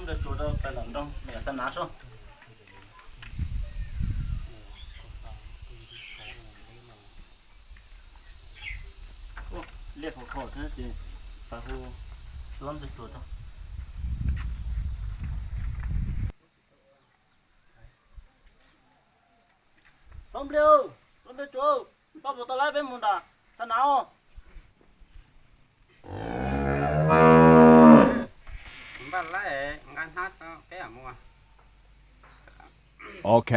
Ntawd tsuas rau pais lam nrog niam xa nav soj. Liaj khov kho thiab ces pais hu tub ntawd tsuas rau. Tub nplij, tub nplij tsuas, koj puas tau laib peb mus nram xa nav os? Npaj laib, nqa hnab peb mus. Ok.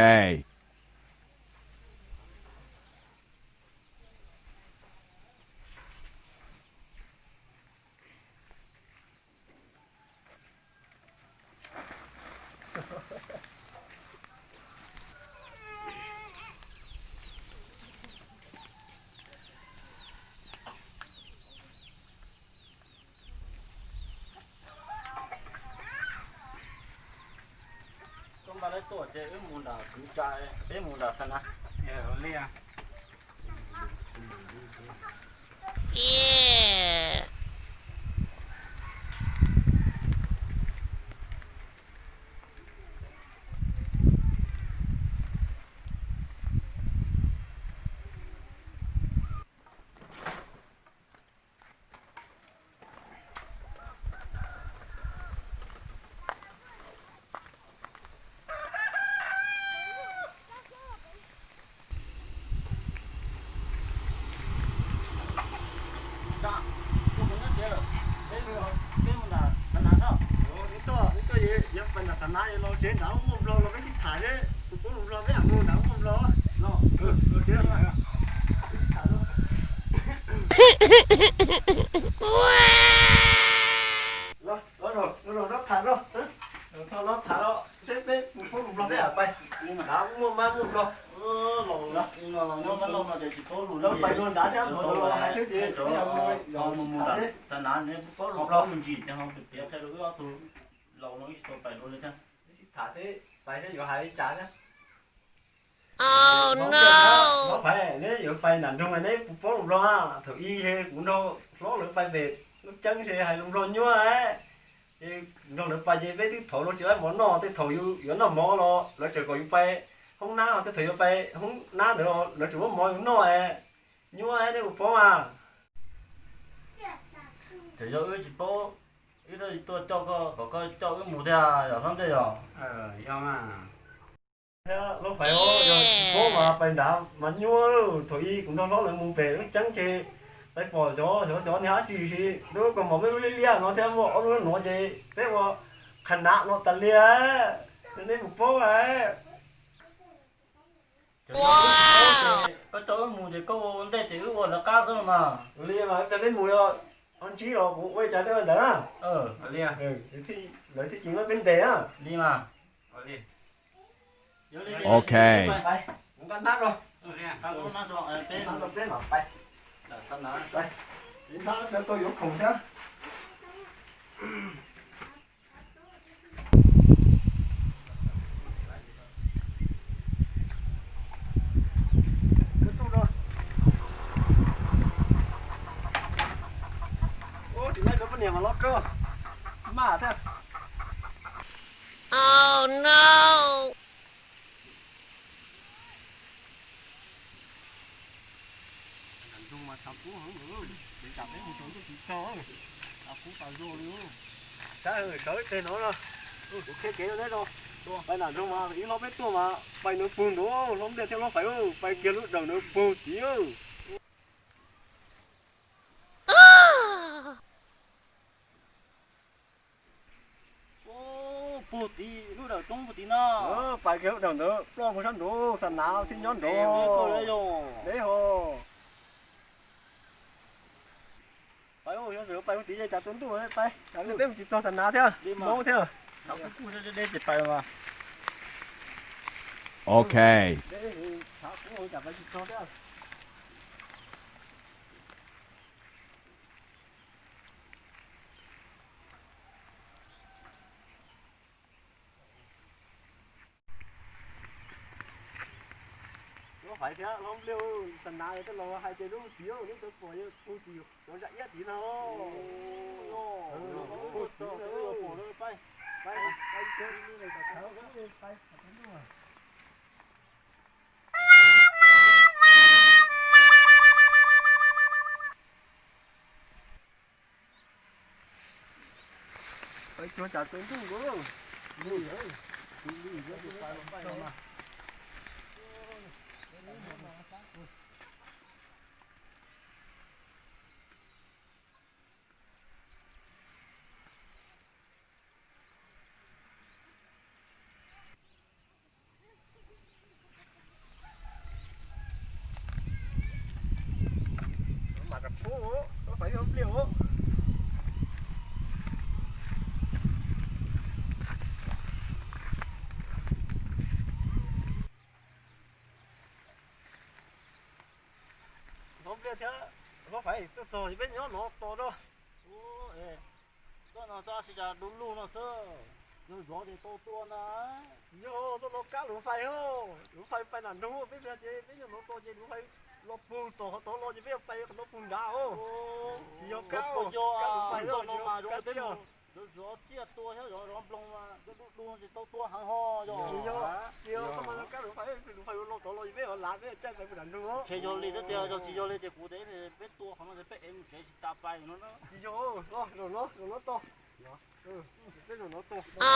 Koj npaj laib tuaj ces wb mus nram kwv tsa, peb mus nram xa nav. Li. Peb mus nram xa nav no. Ib tuaj, ib tuaj, yog pais nram xa nav los tsev nram ub muaj nplog los peb sib tham seb, kuv pab mus nplog peb mus nram ub muaj nplog los. Los, los, los tham no, los tham no seb peb mus pab mus nplog peb pais nram ub muaj mab muaj nplog. Los pais luag nrad thiab, los hais thiab ces mus tham seb. Xa nav ne, pab mus nplog mus ntsis ces ho piav qhia rau wb ob tug laus no wb tsis tau pais dua li thiab. Wb sib tham seb pais thiab yuav hais li cas thiab. Hlob, neb yuav pais nram nroog neb puas paub lus nplog? Thaum ub kuv nrog hlob lawv pais pem lub ceeb ces hais lus nplog nyuaj, ces nrog lawv pais ces peb twb thauj lawv tsis laib mov noj, tej thaum yus yuav noj mov los lawv tseem kom yus pais hoob nab, tej thaum yuav pais hoob nab ntawd los lawv tseem muab mov yus noj, nyuaj nej puas paub mas. Thaum yog wb tsis paub, wb tuaj coj koj kom koj coj wb mus thiab yog hlob ntej yog. Thiab lub pais yog tsis paub mas pais nrad mas nyuaj. Thaum ub kuv nrog hlob lawv mus pem lub ceeb ces pais pom cov, cov, cov niag dab tsi si lub kaus mom me lub liab liab no thiab muaj ob lub nuav ces peb ua qha nav no tas li. Nej puas paub? Koj coj wb mus ces koj ua ntej ces wb ua lawv qab xwb mas. Li mas peb mus, ho ntsib los kuv ua li cas tej ua ntawd na. Lawv thiaj tsis muab peb ntes na. Li mas. Ok. Nqa hnab rau, nqa hnab rau peb mam pais. Hnab rau tau yuav khoom thiab. Tsis laib rau poj niam mas loj kawg, maj thiab. Nram nroog mas tshav kub heev, ces tsam peb mus tsaus ntuj tsis txog, tshav kub tas zog li. Sawv ib teg no na, kuv qhia kev rau neb os. Pais nram nroog mas ib hlob peb tuaj mas pais nws puag nraud, hlob Npliaj thiab hlob Faiv, pais kiag lub dawm nws puag tid. Puag tid, lub dawm roob puag tid no. Pais kiag lub dawm ntawd ploj puag sab nraud, xa nav thiab nyob nraud. Deb ho. Pais, pais puag tid ces tsam tsaus ntuj pais, tsam peb mus tsis txog xa nav thiab, mob thiab. Tshav kub kub deb deb ces pais mas. Ok. Hlob Faiv thiab hlob Npliaj, xa nav tej laus hais tias lub tid neb cov pom yog puag tim cov zaj iab tid no. Pais, Hlob Npliaj thiab Hlob Faiv tuaj txog ces peb nyob no tos rau. Koj no txhob sib cav du lug no xwb, yog zov ces tau tua ntag. Yog tuaj no kab luv fais, luv fais pais nram nroog, peb pliag ces peb nyob no tos ces luv fais los puag tom qhov tod los ces peb yuav pais qhov no puag nrad. Yog kab, kab luv fais no mas zov zov ciaj tua thiab zov zov nploog mas du du ces tau tua heev ho. Yog, yog koj mas kab luv fais, luv fais los tod los ces peb yuav lav peb caij pais puag nram nroog. Ntshe yog li thiab tiag, yog tsis yog li ces kuv teb peb tua qhov no ces peb ev mus tsev tsis tas pais no. Tsis yog, zaum no, zaum no tos. Peb zaum no tos. Peb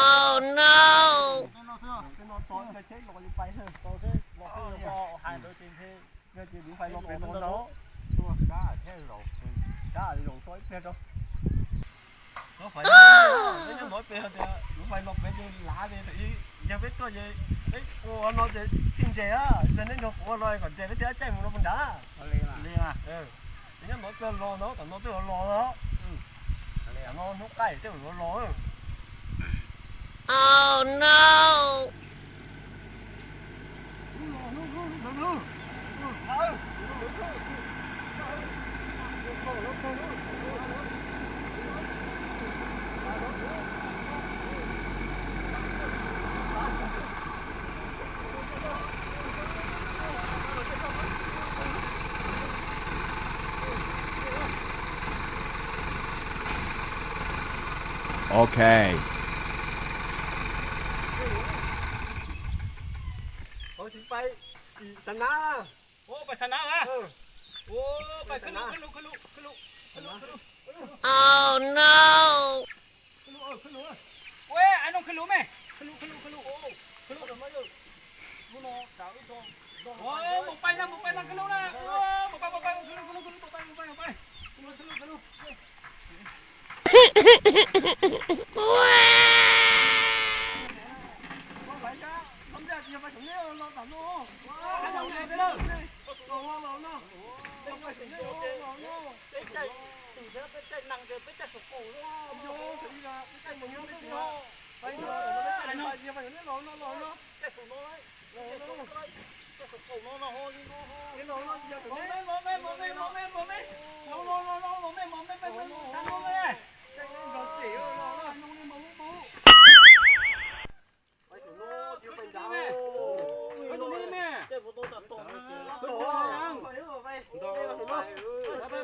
no tos, peb no tos, peb los li pais, tos peb los peb hais ntawd ces ntshe yog ces luv fais los pem no ntag. Tuaj kab thiab zaum, kab zaum so ib pliag rau. Peb nyob no pem tias luv fais los pem ces lav ces yog peb tuaj ces peb ua no ces thiaj nres, yog neb nrog kuv ua no kom nres peb thiaj caij mus no puag nrad. Peb nyob no pem los no, tom no twb los los, no hnub qaij twb los los. Ok. Ov, tsis pais, pais xav nav. Ov, pais xav nav a. Ov, pais khwb lus, khwb lus, khwb lus, khwb lus, khwb lus, khwb lus. Oh no. Khwb lus, khwb lus. Ua, ai no khwb lus me. Khwb lus, khwb lus, khwb lus. Khwb lus. Ov, mus pais na, mus pais na, khwb lus na. Ov, mus pais, mus pais, khwb lus, khwb lus, khwb lus, mus pais, mus pais, mus pais. Khwb lus, khwb lus, khwb lus.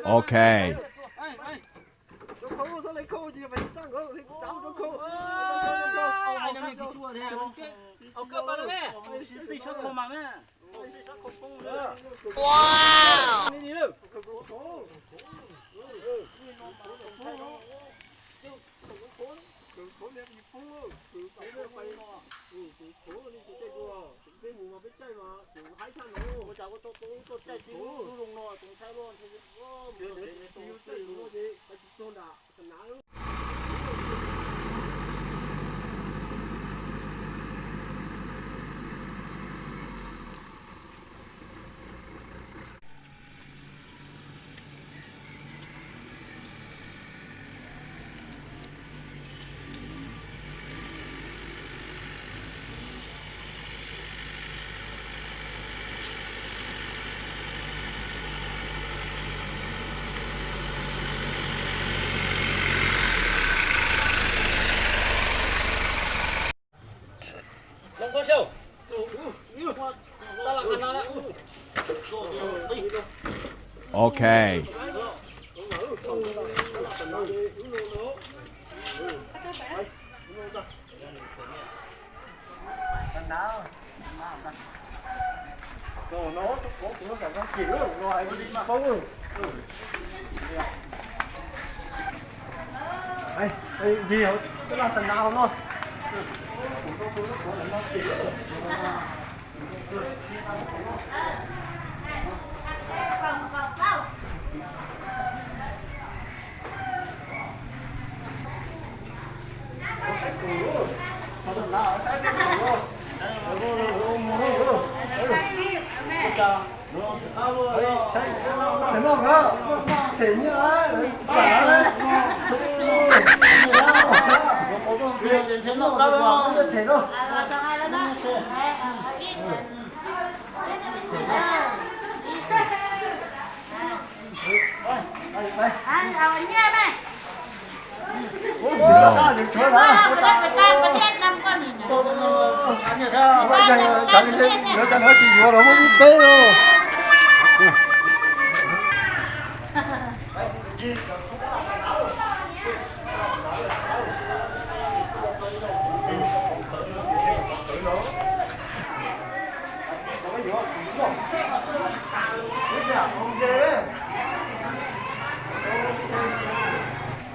Ok. Wow. Ok. Cov no tsis yuav los muab peb los.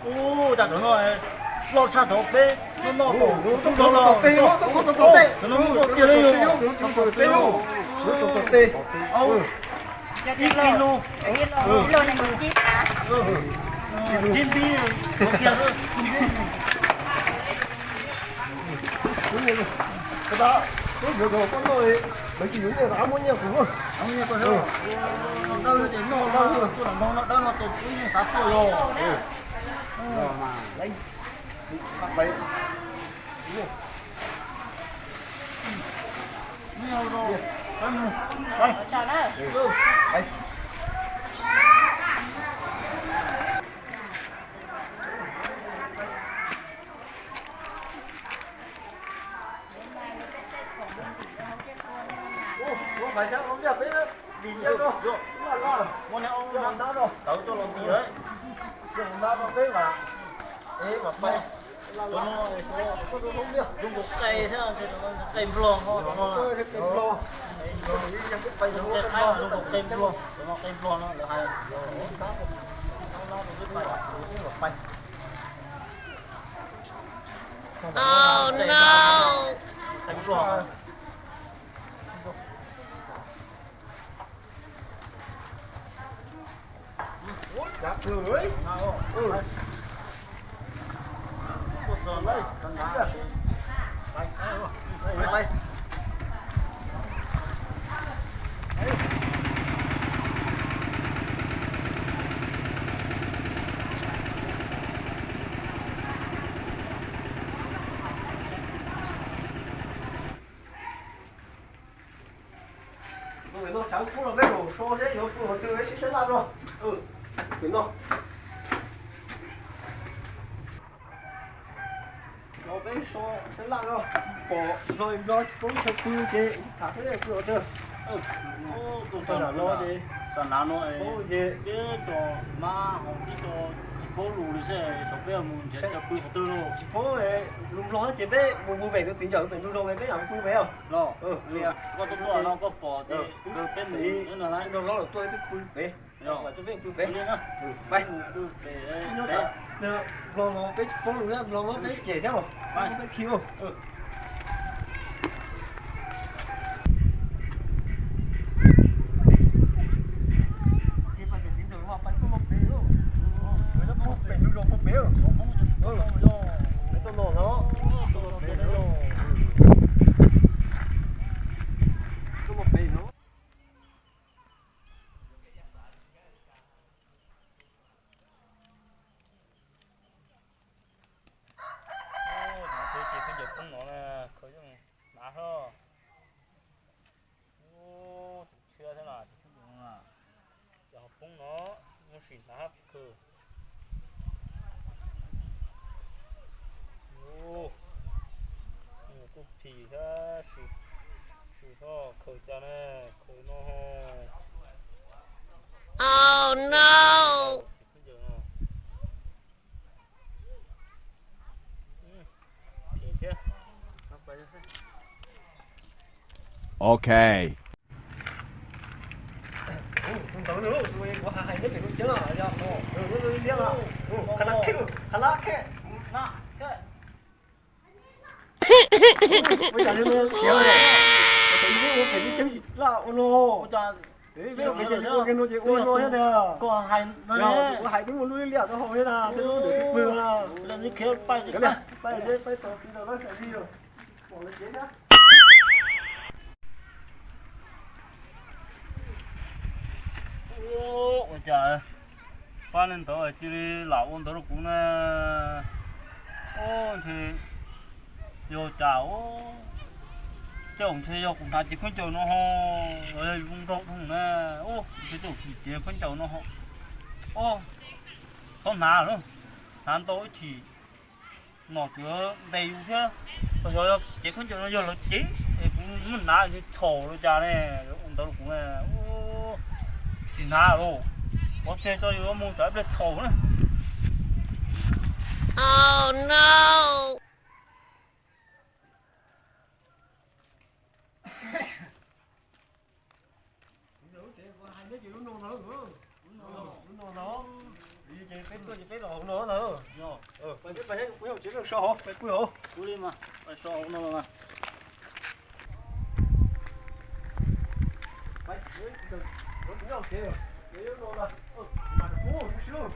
Ub, cas cov no loj tshaj cov peb noj noj tom, tom tej, tom tej, tom tej, tom tej. Ib kis lus, tsib nti, lawv tsis yuav nyiaj, muab nyiaj kuv. Dawb ces noj, kuv lam npog no dawb no ces kuv yeej xav tuaj los. Zoo nkaus qe thiab, qe nplog ho, qe qaib, zoo nkaus qe nplog, qe nplog no lawv hais. Pem no tshav kub no peb mus so seb yuav pw qhov twg, peb sib sab laj no. Pem no no peb so sab laj no, pom nplog nplog tsis paub chaw pw ces tham peb pw qhov twg. Tus xa nav no ces, xa nav no ces peb tos mab ho tib co tsis paub lus li xwb, xyov peb mus nrhiav chaw pw qhov twg lauj. Tsis paub lus nplog ces peb mus mus pem tus txiv ntxawm pem ntug zos peb mam pw pem os. Los koj tuaj tuaj no koj pom ces peb mus nrog hlob lawm tuaj twb pw pem. Peb pw pem. Nplog no peb tsis paub lus, nplog no peb cem thiab os. Peb khi. Peb tuaj no no, tuaj no pem no. Ces peb ncaws poob no na, khaws coj hnav hlob. Tus tshiab thiab na, ces ho poob no, muab sim hnav hab khaws. Kuj phim thiab, sim hlob khaws cas ne, khaws no. Oh no! Ok. Kuv hais hais neb pem kuv ceeb los yog, liab los, ha lab kheb, ha lab kheb. Ua cas li no khiav, ua phem li ceeb tsis laj ua no. Peb ua phem ces ua kiag no ces ua no thiab tiag. Ua hais twb muaj lub liab liam taub hau thiab na, tej lub ntawd sib pwg na. Pais, pais tau txiv ntawd lawm, pom lawv tsev na. Ua cas pab neeg ntawd cia li lam ua ntawd rau kuv na. Ntshe yog cas, tej zaum ntshe yog kuv hnav cev khaub ncaws no ho, los yog yus zoo nraug dhau na. Ntshe tej zaum kuv cev khaub ncaws no ho. Txhob hnav lawm, hnav ntau ib chim nom tswv ntes yus thiab. Los yog cev khaub ncaws no yog lawv cev es kuv muab hnav ntshe txhaum los cas ne, ua ntawd rau kuv na. Tsis hnav lauj, pov tseg tso yus mus tsam ib pliag txhaum na. Lub no ntag, lub no ntag, ces peb tuaj ces peb los hauv no ntag. Peb pais kuv nyob tsev so hauv, pais pw hauv. Kuv li mas, pais so hauv no mas. Nej puas nyob tsev os?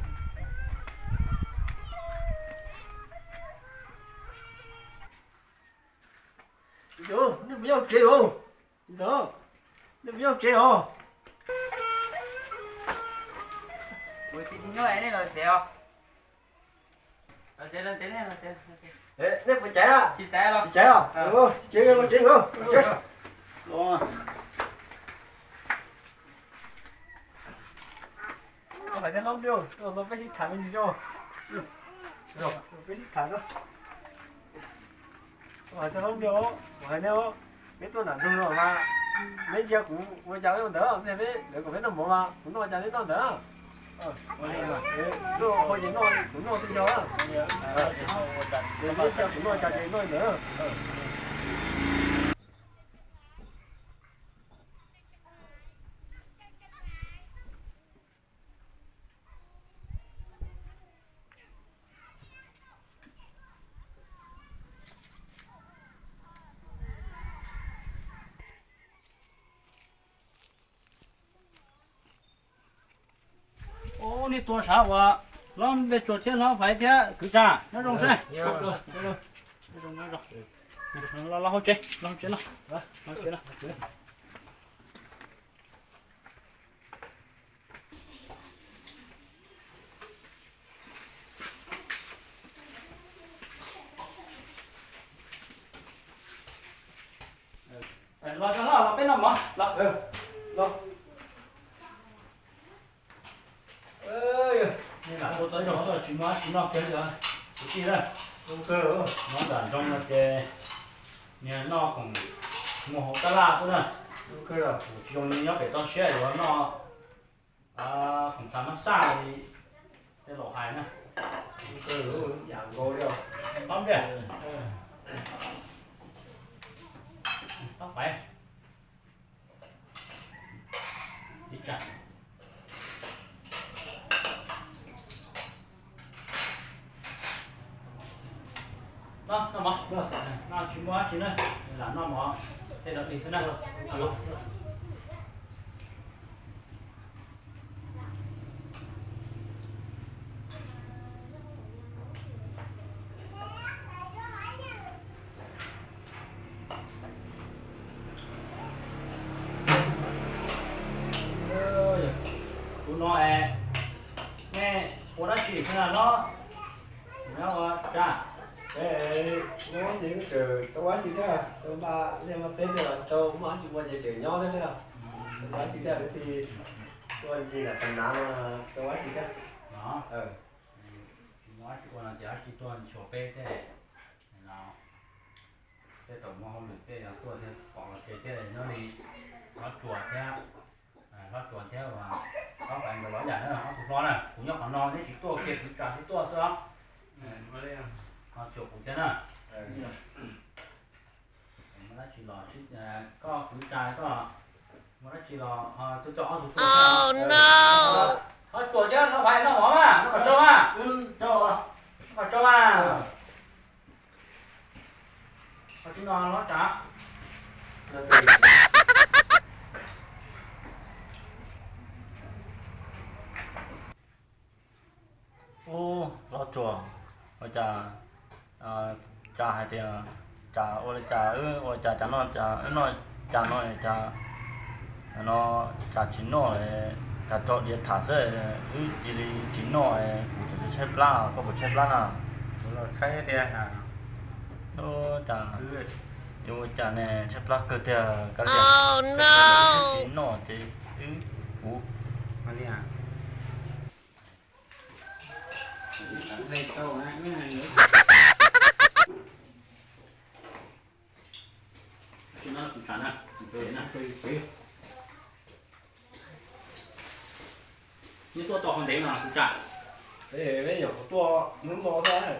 Ntxawm, nej puas nyob tsev os? Kuv tsis nyob, nej los tsev os. Los tsev, los tsev, nej los tsev. Nej puas tsev? Tsis tsev los. Tsis tsev os? Ces los tsev os. Hais thiab hlob ntiag, no peb sib tham me ntsis tso. Peb sib tham no. Hais thiab hlob ntiag, hais thiab, peb tuaj nram nroog no mas, neb ntsia kuv ua cas peb ua ntawd, neb peb lawv kom peb noj mov mas kuv noj ua cas neb noj ntawd. Noj qhua ces noj, kuv noj twb yog. Ces neb ntsia kuv noj ua cas ces noj ntawd. Ub, nej tuaj sav uas hlob Npej Tsuag thiab hlob Faiv thiab kwv Tsa nyob zoo seb. Los hauv tsev, los hauv tsev no. Los, los peb noj mov los. Nej lam tua tau ib zaug tsis muaj dab tsi noj kiag li os kwv tij na. Nyob nram nroog no ces niag noj khoom muag hauv tab laj xwb na. Tsis zoo li nyob pem toj siab yuav noj khoom thav mab xaj li tej laus hais na. Pab npiaj, pab faiv. Noj, noj mov, noj tsis muaj dab tsi na, lam noj mov tej zaum li xwb na. Kuv no es, nej ua dab tsi xwb na los? Nyob ua Tsa. Nyob ces tseem tau ua dab tsi thiab, tau npaj liaj npaj teb thiab, tau muaj dab tsi ua ces tseem nyob thiab, tau ua dab tsi thiab, lawv thiaj tuaj ncig nram Tag Nav no, tau ua dab tsi thiab. Tsis muaj dab tsi ua no ces dab tsi tuaj nchuav peb thiab. Tej thaum muaj hauj lwm tej tuaj thiab pom los tsev thiab, nyob li hlob Tsuas thiab, hlob Tsuas thiab uas hlob Faiv nkawd los yam na, ob tug hlob na, kuv nyob qhov no neb tsis tuaj kiag, kuv tsam thiab tuaj xwb os. Ho tshuav kuv thiab na. Muaj dab tsi los, koj kwv Tsa koj muaj dab Tsis los, coj ob tug tuaj. Thov tsuas thiab, thov pais noj mov mas, noj qhov tsau mas. Noj qhov tsau mas. Qhov tsis noj los tsav. Ub, Hlob Tsuas, ua cas, cas hais tias, cas ua li cas wb ua cas cas noj cas wb noj cas no cas, no cas tsis noj, cas tso diav tham xwb, wb cia li tsis noj, kuv tseem tshaib plab, koj puas tshaib plab na? Kuv los tshaib tiag. Ub, cas, yuav ua cas ne, tshaib plab kawg tiag, koj tsis noj ces wb, kuv Neb tuaj tau qhov ntev no kuv tsa. Peb nyuam qhuav tuaj hnub no thiab.